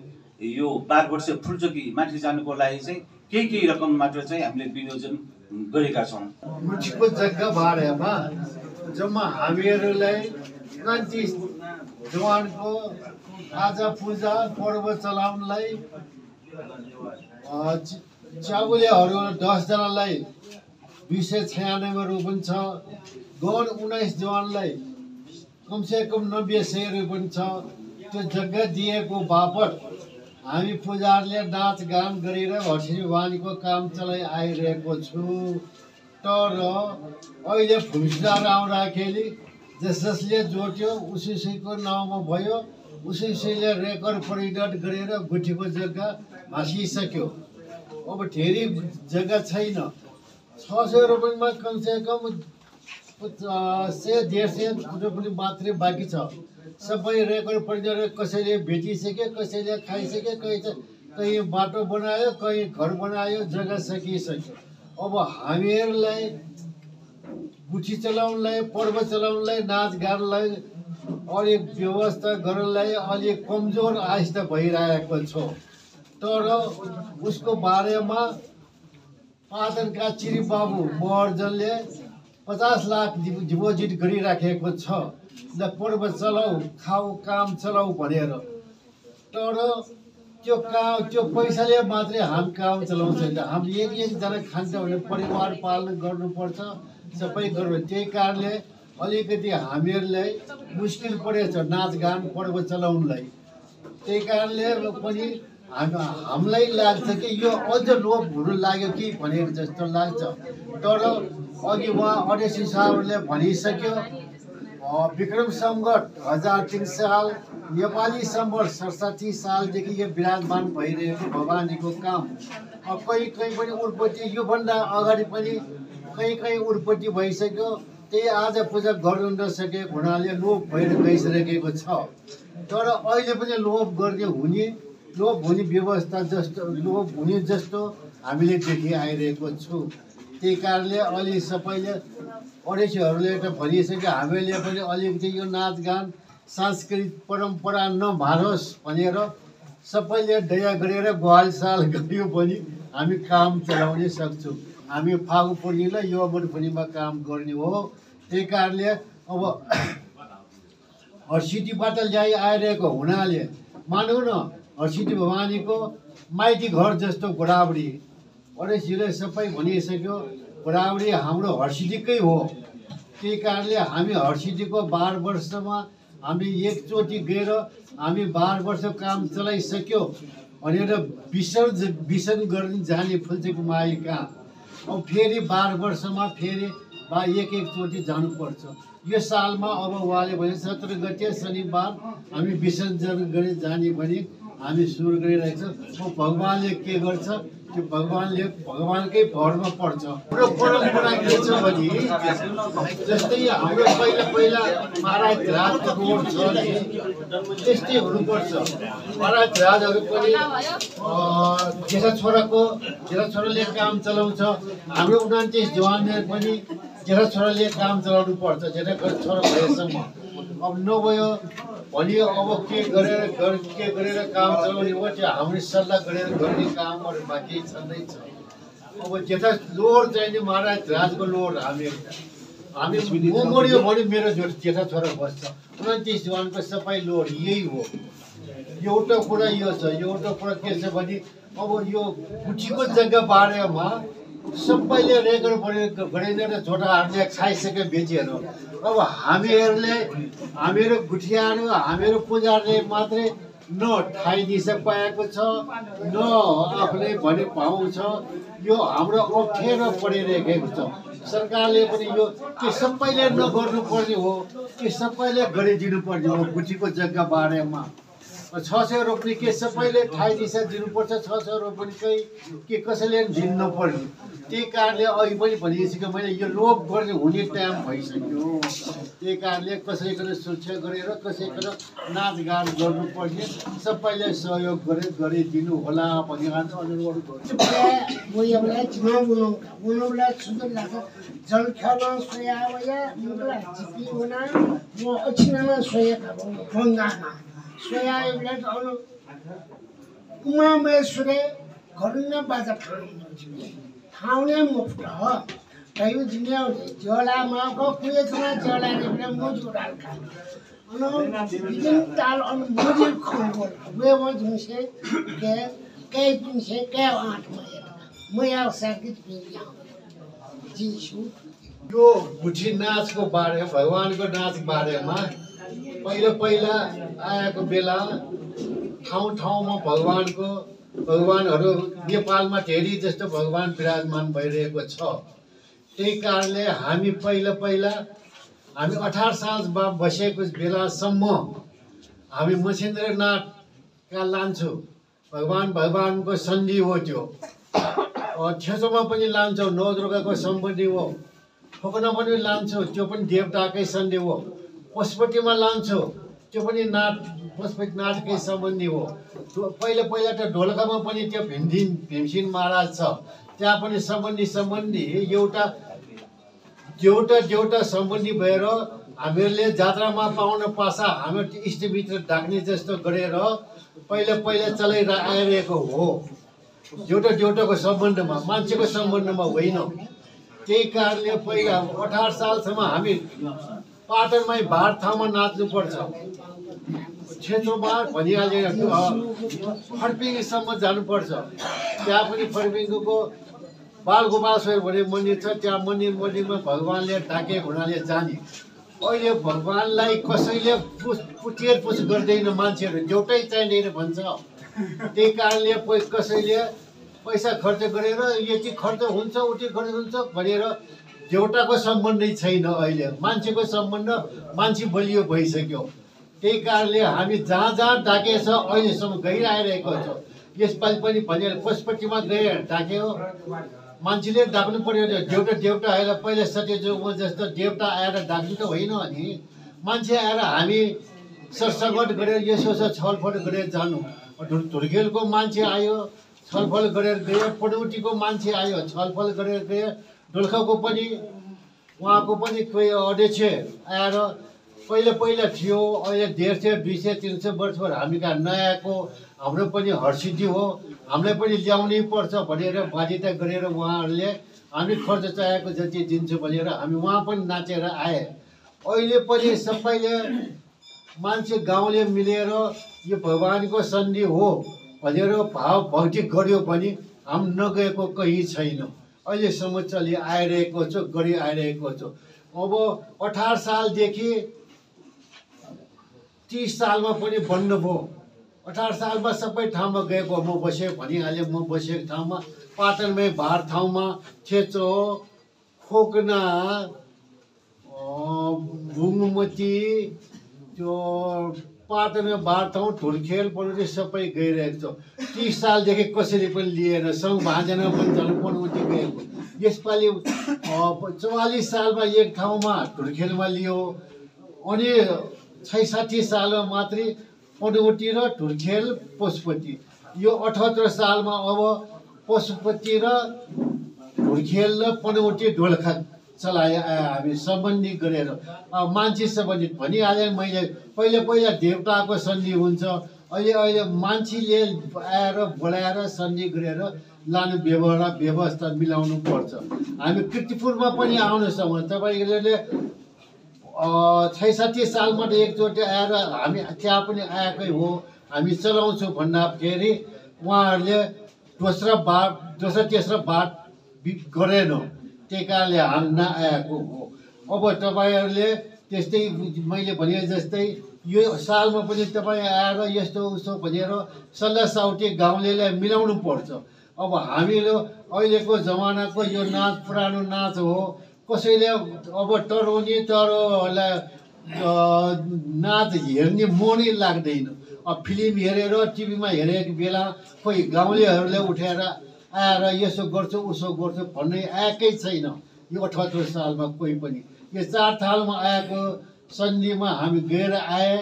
यो 12 वर्ष फुलचोकी माथि जानुको लागि चाहिँ केही रकम मात्र चाहिँ हामीले विनियोजन गरेका छौँ। मुठीको जग्गा बारेमा जम्मा हामीहरूलाई 29 जवानको आज पूजा पर्व चलाउनलाई च्याउलेहरू 10 जनालाई 296 रुपियाँ छ। गौर 19 जवानलाई कमसेकम 90-100 रुपियाँ छ। त्यो जग्गा दिएको बापत हामी पूजाहरूले नाचगान गरेर हर्षिनी भवानीको काम चलाइ आइरहेको छु। तर अहिले फुसदार आउँदाखेरि जसले जोड्यो उसैको नाउँमा भयो, उसैले रेकर्ड परिणत गरेर गुठीको जग्गा भाँसिसक्यो। अब धेरै जग्गा छैन। 600 रुपियाँमा कमसेकम 100-150 रुपियाँ मात्रै बाँकी छ। सबै रेकर्ड परिणत कसैले बेचिसक्यो, कसैले खाइसक्यो, कहीँ बाटो बनायो, कहीँ घर बनायो, जग्गा सकिसक्यो। अब हामीहरूलाई गुठी चलाउनलाई, पर्व चलाउनलाई, नाचगानलाई अलिक व्यवस्था गर्नलाई अलिक कमजोर आस्था भइरहेको छ। तर उसको बारेमा पाटनका चिरी बाबु महर्जनले 50 लाख डिपोजिट गरिराखेको छ। ल पर्व चलाऊ, खाऊ, काम चलाऊ भनेर। तर त्यो पैसाले मात्रै हामी काम चलाउँछ। हामीले एकजना खान्छ भने परिवार पालन गर्नुपर्छ, सबै गर्नु। त्यही कारणले अलिकति हामीहरूलाई मुस्किल परेछ नाचगान पर्व चलाउनलाई। त्यही कारणले पनि हामीलाई लाग्छ कि यो अझ लोभ हुनु लाग्यो कि भनेर जस्तो लाग्छ। तर अघि उहाँ अध्यक्ष साहबले भनिसक्यो, विक्रम सम्वत 1003 साल, नेपाली सम्वत 67 सालदेखि यो विराजमान भइरहेको भवानीको काम कहीँ पनि उत्पत्ति, योभन्दा अगाडि पनि कहीँ उत्पत्ति भइसक्यो। त्यही आज पूजा गर्नु नसकेको हुनाले लोभ भएर गइसकेको छ। तर अहिले पनि लोभ हुने व्यवस्था जस्तो हामीले देखि आइरहेको छु। त्यही कारणले अलि सबैले अध्यक्षहरूले त भनिसक्यो, हामीले पनि अलिकति यो नाचगान सांस्कृतिक परम्परा नभारोस् भनेर सबैले दया गरेर ग्वाल साल गरियो भने हामी काम चलाउन सक्छौँ। हामी फागु पूर्णिमा यो अमर पूर्णिमा काम गर्ने हो। त्यही कारणले अब हर्षिदीबाट ल्याइ आइरहेको हुनाले मानौँ न हर्षिदी भवानीको माइती घर जस्तो गोडावडी अध्यक्षले सबै भनिसक्यो, गोडावडी हाम्रो हर्षिदीकै हो। त्यही कारणले हामी हर्षिदीको 12 वर्षमा हामी एकचोटि गएर हामी 12 वर्ष काम चलाइसक्यो भनेर विसर्जन गर्न जाने फुल्चोकी माई कहाँ। अब फेरि 12 वर्षमा फेरि एकचोटि जानुपर्छ। यो सालमा अब उहाँले भने 17 गते शनिबार हामी विसर्जन गरी जाने भने हामी सुरु गरिरहेको छौँ। भगवान्ले के गर्छ त्यो भगवान्कै भरमा पर्छ। हाम्रो परम्परा के छ भने जस्तै हाम्रो पहिला महाराज राजको रोड छ त्यस्तै हुनुपर्छ। महाराज राजहरू पनि जेठा छोराले काम चलाउँछ। हाम्रो 29 जवानले पनि जेठा छोराले काम चलाउनु पर्छ। जेठा छोरा भएसम्म अब नभयो भने अब के गरेर काम चलाउने हो त्यो हामीले सल्लाह गरेर गर्ने कामहरू बाँकी छँदैछ। अब जेठा लोड चाहिने महाराज राजको लोड हामी मर्यो भने मेरो जेठा छोरा बस्छ। 29 जवानको सबै लोड यही हो। एउटा कुरा यो छ, एउटा कुरा के छ भने अब यो गुठीको जग्गा बारेमा सबैले रेकर्ड गरेर छोटाहरूले खाइसके बेचेर। अब हामीहरू गुठियाहरू हामीहरू पुजारीले मात्रै न ठाइदिस पाएको छ न आफूले भने पाउँछ। यो हाम्रो अप्ठ्यारो परिरहेको छ। सरकारले पनि यो के सबैले नगर्नुपर्ने हो, के सबैले गरिदिनु पर्ने हो गुठीको जग्गा बारेमा। 600 रोप्ने के सबैले ठाई दिशा दिनुपर्छ 600 रोप्नेकै के कसैले दिन नपर्ने त्यही कारणले अघि पनि भनिसकेको मैले यो लोभ गर्ने हुने टाइम भइसक्यो त्यही कारणले कसैको सुरक्षा गरेर कसैको नाचगान गर्नुपर्ने सबैले सहयोग गरिदिनु होला भन्ने अनुरोध गर्छु उमामेश्वरे घरुण्य बाजा ठाउने मुफ्त हो कहीं दुनिया जला माँ को कुछ ना जला ने अपने मुझे डाल कर बिजन ताल और मुझे खोल वे वो जिनसे के जिनसे के आठ मैं यार सर्किट भी जीशु यो बुझी नाचको बारे भगवानको नाच बारेमा पहिला आएको बेला ठाउँमा भगवानहरू नेपालमा धेरै जस्तो भगवान विराजमान भइरहेको छ त्यही कारणले हामी पहिला हामी 18 साल बसेको बेलासम्म हामी मछिन्द्रनाथका लान्छौँ भगवानको सन्धि हो त्यो छेचोमा पनि लान्छौँ नवदुर्गाको सम्बन्धी हो ठोकना पनि लान्छौँ त्यो पनि देवताकै सन्धि हो पशुपतिमा लान्छौँ त्यो पनि पशुपतिनाथकै सम्बन्धी हो पहिला त ढोलकामा पनि त्यो भीमसिंह महाराज छ त्यहाँ पनि सम्बन्धी एउटा सम्बन्धी भएर हामीहरूले जात्रामा पाउन पासा हाम्रो इष्टमित्र ढाक्ने जस्तो गरेर पहिला चलाइरहेको हो एउटाको सम्बन्धमा मान्छेको सम्बन्धमा होइन त्यही कारणले पहिला 18 सालसम्म हामी पाटनमै भार ठाउँमा नाच्नुपर्छ क्षेत्रमा भनिहालेर फर्पिङसम्म जानुपर्छ त्यहाँ पनि फर्पिङको बालगोपालेश्वर भन्ने मन्दिर छ त्यहाँ मन्दिरमा भगवानले डाके हुनाले जाने अहिले भगवानलाई कसैले पुछ गर्दैन मान्छेहरू एउटै चाहिँदैन भन्छ त्यही कारणले कसैले पैसा खर्च गरेर यति खर्च हुन्छ उति खर्च हुन्छ भनेर देउताको सम्बन्धै छैन अहिले मान्छेको सम्बन्ध मान्छे बलियो भइसक्यो त्यही कारणले हामी जहाँ डाकेछ अहिलेसम्म गइरहेको छ यसपालि पनि भनेर पशुपतिमा गएर डाक्यो मान्छेले डाक्नु पर्यो देउता आएर पहिला सत्यजुगमा जस्तो देउता आएर डाक्नु त होइन अनि मान्छे आएर हामी सरसङ्गत गरेर यसो छलफल गरेर जानु धुर्खेलको मान्छे आयो छलफल गरेर गयो पडौटीको मान्छे आयो छलफल गरेर गयो ढोलकाको पनि उहाँको पनि कोही अध्यक्ष आएर पहिला थियो अहिले 150 200 300 वर्षभर हामी कहाँ नयाँको हाम्रो पनि हरसिद्धि हो हामीलाई पनि ल्याउनै पर्छ भनेर बाध्यता गरेर उहाँहरूले हामी खर्च चाहेको जति दिन्छु भनेर हामी उहाँ पनि नाचेर आए अहिले पनि सबैले मान्छे गाउँले मिलेर यो भगवानको सन्धि हो भनेर भाव भक्ति गर्यो भने हाम नगएको कहीँ छैन अहिलेसम्म चलि आइरहेको छु गरी आइरहेको छु अब 18 सालदेखि 30 सालमा पनि बन्द भयो 18 सालमा सबै ठाउँमा गएको म बसेँ भनिहालेँ म बसेको ठाउँमा पाटनमै भार ठाउँमा छेचो खोकना भुङमती त्यो पाटनमा भार ठाउँ ढुलखेल पनौती सबै गइरहेको छ 30 सालदेखि कसरी पनि लिएर सङ्घ भाँजना पनि पनौती गएको यसपालि 44 सालमा एक ठाउँमा ढुलखेलमा लियो अनि 60 सालमा मात्रै पनौती र ढुलखेल पशुपति यो 78 सालमा अब पशुपति र ढुलखेल र पनौती ढोलखा चलाए हामी सम्बन्धी गरेर मान्छे सम्बन्धित भनिहालेँ मैले पहिला देवताको सन्धि हुन्छ अहिले मान्छेले आएर बोलाएर सन्धि गरेर लानु व्यवस्था मिलाउनु पर्छ हामी कीर्तिपुरमा पनि आउनुसम्म तपाईँले 66 सालमा त एकचोटि आएर हामी त्यहाँ पनि आएकै हो हामी चलाउँछौँ भन्दाखेरि उहाँहरूले दोस्रो तेस्रो बात गरेनौँ त्यही कारणले हामी नआएको हो अब तपाईँहरूले त्यस्तै मैले भने जस्तै यो सालमा पनि तपाईँ आएर यस्तो उस्तो भनेर सल्लाह साउटी गाउँलेलाई मिलाउनु पर्छ अब हामीले अहिलेको जमानाको यो नाच पुरानो नाच हो कसैले अब तरुनी तरुलाई नाच हेर्ने मनै लाग्दैन फिल्म हेरेर टिभीमा हेरेको बेला कोही गाउँलेहरूले उठेर आएर यसो गर्छु उसो गर्छु भन्ने आएकै छैन। यो 78 सालमा कोही पनि यो 4 तालमा आएको सन्धिमा हामी गएर आए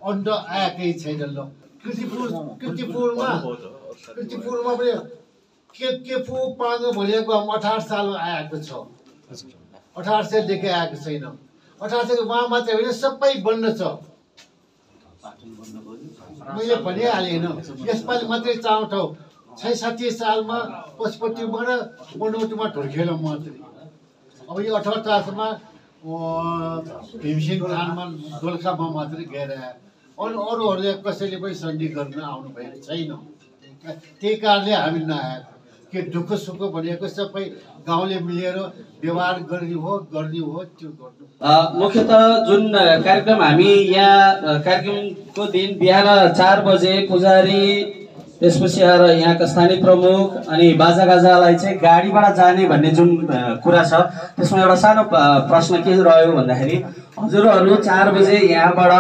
अन्त आएकै छैन। ल कृतिपुरमा पनि के पो पाँगो भनेको 18 सालमा आएको छ। 1800देखि आएको छैन। 1800 उहाँ मात्रै होइन सबै बन्द छ। मैले भनिहालेँ होइन यसपालि मात्रै चाउँ ठाउँ 60 सालमा पशुपतिमा र बनौटीमा ढुर्खेल मात्रै। अब यो 78 सालमा भीमसिंह थानमा दोलखामा मात्रै गएर अरूहरूले कसैले पनि सन्धि गर्न आउनु भएको छैन। त्यही कारणले हामी नआएको के दुःख सुख भनेको सबै गाउँले मिलेर व्यवहार गर्ने हो त्यो गर्नु। मुख्यतः जुन कार्यक्रम हामी यहाँ कार्यक्रमको दिन बिहान 4 बजे पुजारी त्यसपछि आएर यहाँका स्थानीय प्रमुख अनि बाजागाजालाई चाहिँ गाडीबाट जाने भन्ने जुन कुरा छ त्यसमा एउटा सानो प्रश्न के रह्यो भन्दाखेरि हजुरहरू 4 बजे यहाँबाट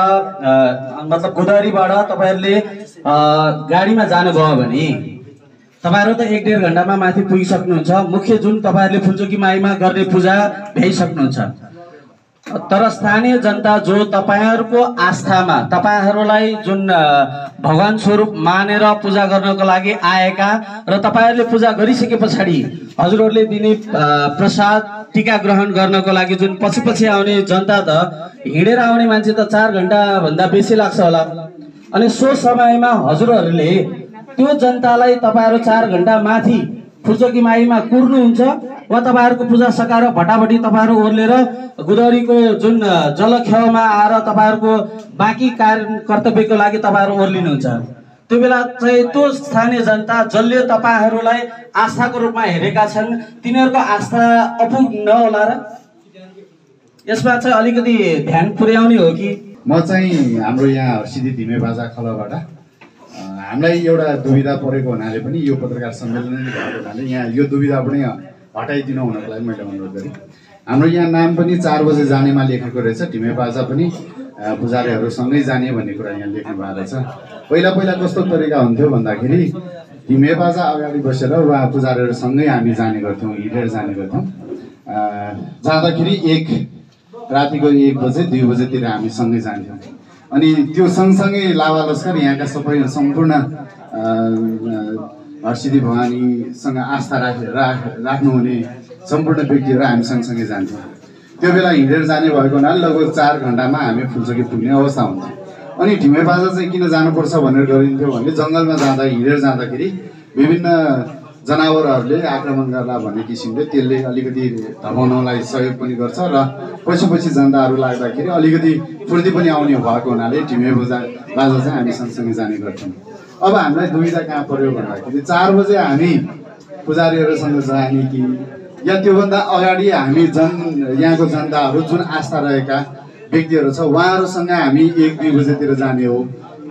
मतलब गोदावरीबाट तपाईँहरूले गाडीमा जानुभयो भने तपाईहरु त 1-1.5 घण्टामा माथि पुगिसक्नुहुन्छ। मुख्य जुन तपाईहरुले फुल्चोकी माईमा गर्ने पूजा भ्याइसक्नुहुन्छ। तर स्थानीय जनता जो तपाईहरुको आस्थामा तपाईहरुलाई जुन भगवान स्वरूप मानेर पूजा गर्नको लागि आएका र तपाईहरुले पूजा गरिसके पछाडी हजुरहरूले दिने प्रसाद टीका ग्रहण गर्नको लागि जुन पछि आउने जनता त हिँडेर आउने मान्छे त 4 घण्टा भन्दा बेसी लाग्छ होला। अनि सो समयमा हजुरहरूले त्यो जनतालाई तपाईहरु 4 घण्टा माथि फुल्चोकी माईमा कुर्नुहुन्छ वा तपाईहरुको पूजा सकाएर भटाभटी तपाईहरु ओर्लेर गोदावरीको जुन जलखेवमा आएर तपाईहरुको बाँकी कर्तव्यको लागि तपाईहरु ओर्लिनुहुन्छ। त्यो बेला चाहिँ त्यो स्थानीय जनता जसले तपाईहरुलाई आस्थाको रूपमा हेरेका छन् तिनीहरुको आस्था अपुग्न होला र यसमा चाहिँ अलिकति ध्यान पुर्याउने हो कि? म चाहिँ हाम्रो यहाँ हरसिद्धि धिमे बाजा खलबाट हामीलाई एउटा दुविधा परेको हुनाले पनि यो पत्रकार सम्मेलन भएको हुनाले यहाँ यो दुविधा पनि हटाइदिनु हुनको लागि मैले अनुरोध गरेँ। हाम्रो यहाँ नाम पनि 4 बजे जानेमा लेखेको रहेछ, ढिमे बाजा पनि पुजारीहरूसँगै जाने भन्ने कुरा यहाँ लेख्नु भएको रहेछ। पहिला कस्तो तरिका हुन्थ्यो भन्दाखेरि ढिमे बाजा अगाडि बसेर वा पुजारीहरूसँगै हामी जाने गर्थ्यौँ, हिँडेर जाने गर्थ्यौँ। जाँदाखेरि रातिको 1 बजे 2 बजेतिर हामी सँगै जान्थ्यौँ। अनि त्यो सँगसँगै लावा लस्कर यहाँका सबै सम्पूर्ण हरसिद्धि भवानीसँग आस्था राख्नुहुने सम्पूर्ण व्यक्तिहरू हामी सँगसँगै जान्थ्यौँ। त्यो बेला हिँडेर जाने भएको हुनाले लगभग 4 घण्टामा हामी फुल्चोकी पुग्ने अवस्था हुन्थ्यो। अनि ढिमे बाजा चाहिँ किन जानुपर्छ भनेर गरिन्थ्यो भने जङ्गलमा जाँदा हिँडेर जाँदाखेरि विभिन्न जनावरहरूले आक्रमण गर्ला भन्ने किसिमले त्यसले अलिकति धमाउनलाई सहयोग पनि गर्छ र पछि जनताहरू लाग्दाखेरि अलिकति फुर्ती पनि आउने भएको हुनाले ढिमे बाजा चाहिँ हामी सँगसँगै जाने गर्थ्यौँ। अब हामीलाई दुविधा कहाँ पर्यो भन्दाखेरि 4 बजे हामी पुजारीहरूसँग जाने कि या त्योभन्दा अगाडि हामी यहाँको जनताहरू जुन आस्था रहेका व्यक्तिहरू छ उहाँहरूसँग हामी 1-2 बजेतिर जाने हो।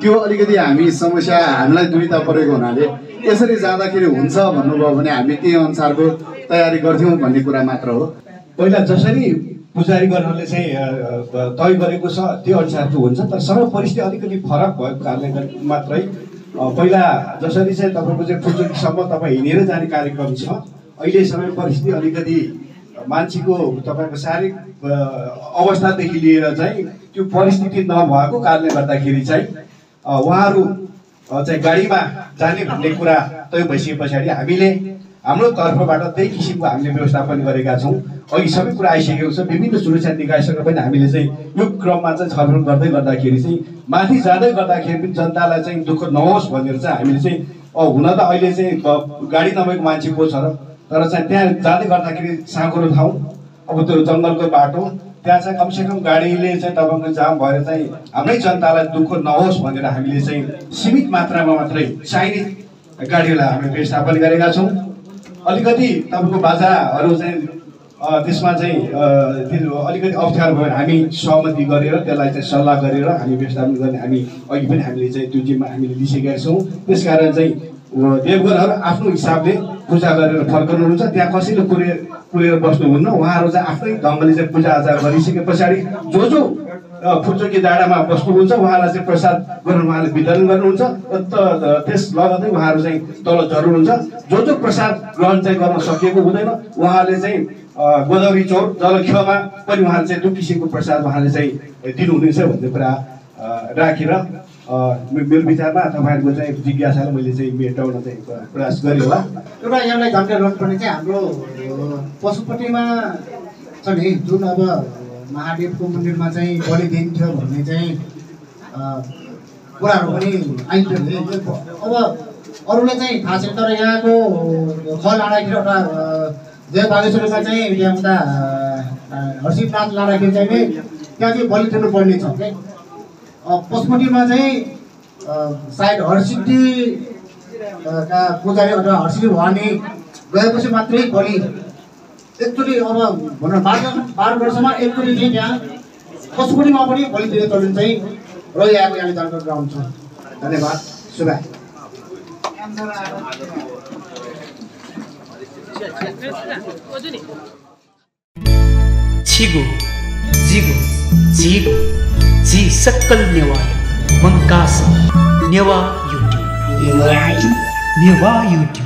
त्यो अलिकति हामी समस्या हामीलाई दुविधा परेको हुनाले यसरी जाँदाखेरि हुन्छ भन्नुभयो भने हामी त्यही अनुसारको तयारी गर्थ्यौँ भन्ने कुरा मात्र हो। पहिला जसरी पुजारी गर्नले चाहिँ तय गरेको छ त्यो अनुसारको हुन्छ, तर समय परिस्थिति अलिकति फरक भएको कारणले मात्रै पहिला जसरी चाहिँ तपाईँको चाहिँ फुल्चोकीसम्म तपाईँ हिँडेर जाने कार्यक्रम छ, अहिले समय परिस्थिति अलिकति मान्छेको तपाईँको शारीरिक अवस्थादेखि लिएर चाहिँ त्यो परिस्थिति नभएको कारणले गर्दाखेरि चाहिँ उहाँहरू चाहिँ गाडीमा जाने भन्ने कुरा तय भइसके पछाडि हामीले हाम्रो तर्फबाट त्यही किसिमको हामीले व्यवस्थापन गरेका छौँ। अघि सबै कुरा आइसकेको छ। विभिन्न सुरक्षा निकायसँग पनि हामीले चाहिँ यो क्रममा चाहिँ छलफल गर्दै गर्दाखेरि चाहिँ माथि जाँदै गर्दाखेरि पनि जनतालाई चाहिँ दुःख नहोस् भनेर चाहिँ हामीले चाहिँ हुन त अहिले चाहिँ गाडी नभएको मान्छे को छ र, तर चाहिँ त्यहाँ जाँदै गर्दाखेरि साँघुरो ठाउँ अब त्यो जङ्गलको बाटो त्यहाँ चाहिँ कमसेकम गाडीले चाहिँ तपाईँको जाम भएर चाहिँ हाम्रै जनतालाई दुःख नहोस् भनेर हामीले चाहिँ सीमित मात्रामा मात्रै चाहिने गाडीलाई हामीले व्यवस्थापन गरेका छौँ। अलिकति तपाईँको बाजाहरू चाहिँ त्यसमा चाहिँ अलिकति अप्ठ्यारो भयो भने हामी सहमति गरेर त्यसलाई चाहिँ सल्लाह गरेर हामी व्यवस्थापन गर्ने हामी अघि पनि हामीले चाहिँ त्यो जिम्मा हामीले लिइसकेका छौँ। त्यसकारण चाहिँ देवगणहरू आफ्नो हिसाबले पूजा गरेर फर्कनुहुन्छ। त्यहाँ कसैले पुगेर बस्नुहुन्न। उहाँहरू चाहिँ आफ्नै ढङ्गले चाहिँ पूजाआजा गरिसके पछाडि जो फुचोकी डाँडामा बस्नुहुन्छ उहाँलाई चाहिँ प्रसाद गरेर उहाँले वितरण गर्नुहुन्छ र त्यस लगतै उहाँहरू चाहिँ तल झर्नुहुन्छ। जो प्रसाद ग्रहण चाहिँ गर्न सकिएको हुँदैन उहाँले चाहिँ गोदावरी चौर जलखेमा पनि उहाँले चाहिँ 2 किसिमको प्रसाद उहाँले चाहिँ दिनुहुनेछ भन्ने कुरा राखेर मेरो विचारमा तपाईँहरूको चाहिँ जिज्ञासालाई मैले चाहिँ मेटाउन चाहिँ प्रयास गरेँ होला। एउटा यहाँलाई जानकारी गर्नुपर्ने चाहिँ हाम्रो पशुपतिमा छ नि जुन अब महादेवको मन्दिरमा चाहिँ बलि दिन्थ्यो भन्ने चाहिँ कुराहरू पनि आइन्थ्यो। अब अरूले चाहिँ थाहा छैन तर यहाँको फल लाँदाखेरि एउटा जय बागेश्वरीमा चाहिँ ल्याउँदा हर्षिदनाथ लाँदाखेरि चाहिँ त्यहाँ चाहिँ बलि दिनु पर्ने छ क्या। पशुपतिमा चाहिँ सायद हरसिद्धि का पुजारी अथवा हरसिद्धि भवानी गएपछि मात्रै बलि एकचोटि अब भनौँ 12 वर्षमा एकचोटि चाहिँ त्यहाँ पशुपतिमा पनि बलि दिने चलन चाहिँ रहिआएको यहाँले जानकारी गराउँछ। धन्यवाद। शुभ छिगो जिगो झिगो झी सक्कल नेवार मंकास नेवा यूट्यूब